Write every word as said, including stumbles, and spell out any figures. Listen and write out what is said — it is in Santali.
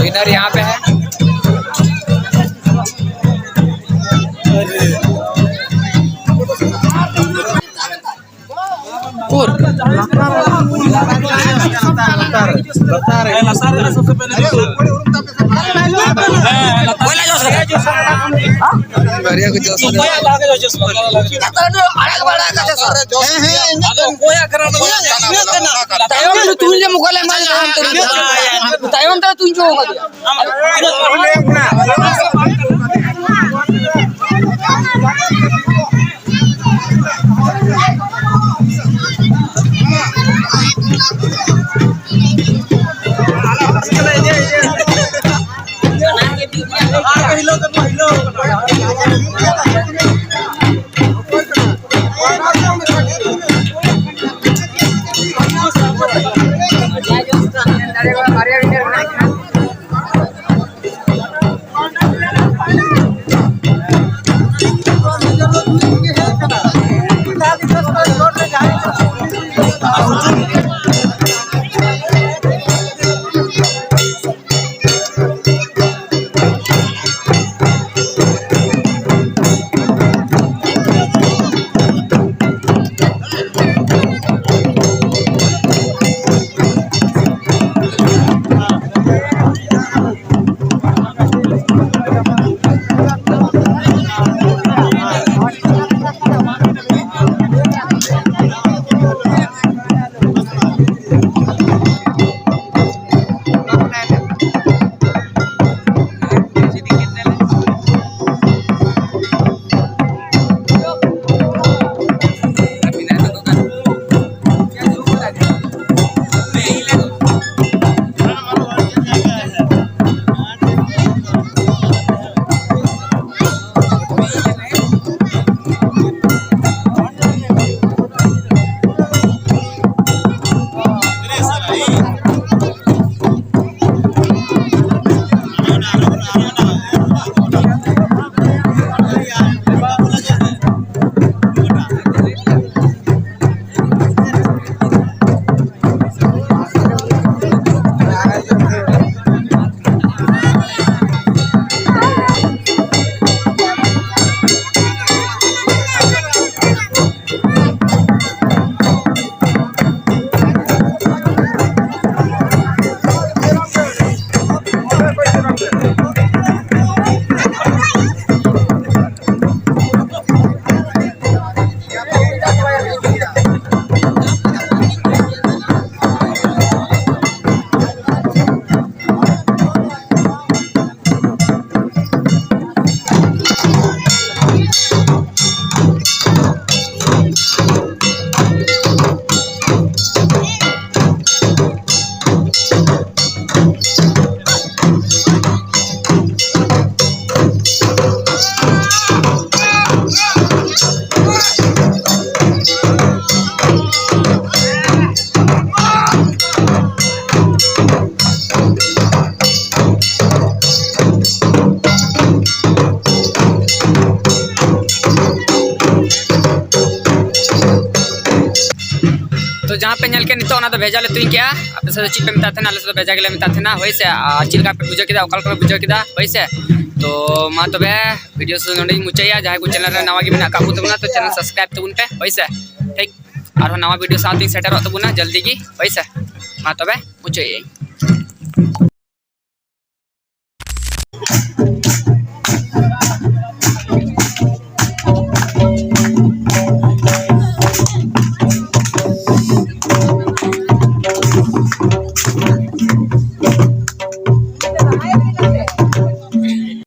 विनर यहाँ पे है। ᱛᱟᱭᱚᱢ ᱛᱮ ᱛᱩᱧ ᱡᱚᱝ ᱠᱟᱫᱮᱭᱟ᱾ ᱡᱟᱦᱟᱸ ᱯᱮ ᱧᱮᱞ ᱠᱮᱫ ᱱᱤᱛᱚᱜ, ᱚᱱᱟ ᱫᱚ ᱵᱷᱮᱡᱟ ᱞᱮ ᱛᱩᱧ ᱠᱮᱜᱼᱟ᱾ ᱟᱯᱮ ᱥᱮᱫ ᱫᱚ ᱪᱮᱫ ᱯᱮ ᱢᱮᱛᱟᱜ ᱛᱟᱦᱮᱱᱟ? ᱟᱞᱮ ᱥᱮᱫ ᱫᱚ ᱵᱷᱮᱡᱟ ᱜᱮᱞᱮ ᱢᱮᱛᱟᱜ ᱛᱟᱦᱮᱱᱟ, ᱦᱳᱭ ᱥᱮ᱾ ᱟᱨ ᱪᱮᱫ ᱞᱮᱠᱟ ᱯᱮ ᱵᱩᱡᱷᱟᱹᱣ ᱠᱮᱫᱟ, ᱚᱠᱟ ᱞᱮᱠᱟ ᱯᱮ ᱵᱩᱡᱷᱟᱹᱣ ᱠᱮᱫᱟ, ᱦᱳᱭ ᱥᱮ? ᱛᱚ ᱢᱟ ᱛᱚᱵᱮ ᱵᱷᱤᱰᱤᱭᱳ ᱥᱩᱫᱷᱩ ᱱᱚᱸᱰᱮᱧ ᱢᱩᱪᱟᱹᱫᱮᱜᱼᱟ᱾ ᱡᱟᱦᱟᱸᱭ ᱠᱚ ᱪᱮᱱᱮᱞ ᱨᱮ ᱱᱟᱣᱟ ᱜᱮ ᱢᱮᱱᱟᱜ ᱟᱠᱟᱫ ᱠᱚ ᱛᱟᱵᱚᱱᱟ, ᱛᱚ ᱪᱮᱱᱮᱞ ᱥᱟᱵᱥᱠᱨᱟᱭᱤᱵᱽ ᱛᱟᱵᱚᱱ ᱯᱮ, ᱦᱳᱭ ᱥᱮ᱾ ᱴᱷᱤᱠ, ᱟᱨᱦᱚᱸ ᱱᱟᱣᱟ ᱵᱷᱤᱰᱤᱭᱳ ᱥᱟᱶᱛᱮᱧ ᱥᱮᱴᱮᱨᱚᱜ ᱛᱟᱵᱚᱱᱟ ᱡᱚᱞᱫᱤ ᱜᱮ, ᱦᱳᱭ ᱥᱮ᱾ ᱢᱟ ᱛᱚᱵᱮ ᱢᱩᱪᱟᱹᱫᱮᱜᱼᱟᱹᱧ᱾